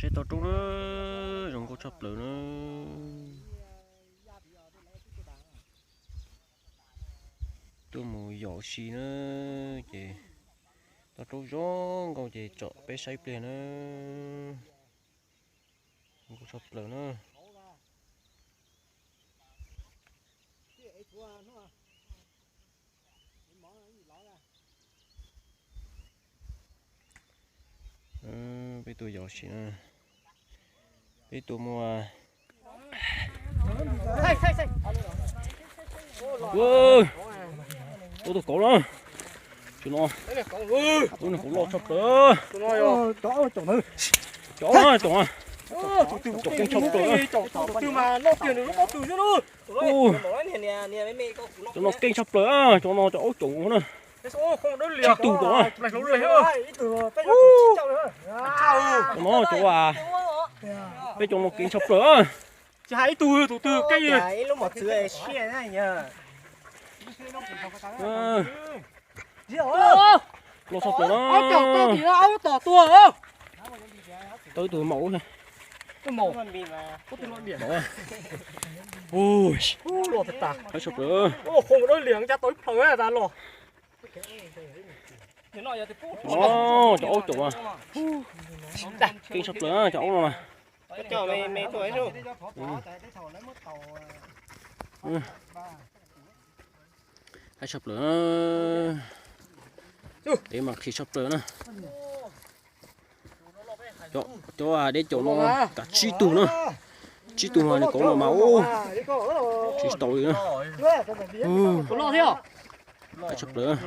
Toj roob na, zoo nkauj tshaj plaws na. Tuaj mus yos si na, ces toj roob zoo nkauj ces tsom peb saib pliag na. Zoo nkauj tshaj plaws na. Peb tuaj yos si na. Peb tuaj muaj, ua, ua tus kauv na. Tus no, ua nws kauv loj tshaj plaws. Cov na, cov, cov keej tshaj plaws. Cov no keej tshaj plaws, cov no cov aub coom na. Tsib tug tom. Cov no cov, peb cov no keej tshaj plaws. Tsis hais ib tug, tus twg keej li. Loj tshaj plaws na. Tau ib tug maum. Loj tag tag. Tshaj plaws. Cov aub coom, keej tshaj plaws cov aub no na. Haib tshaj plaws. Deb mas qhia tshaj plaws na. Cov deb caum no kav tsib tug na. Tsib tug no nws kauv no mas ub, tsis tau li na. Haib tshaj plaws.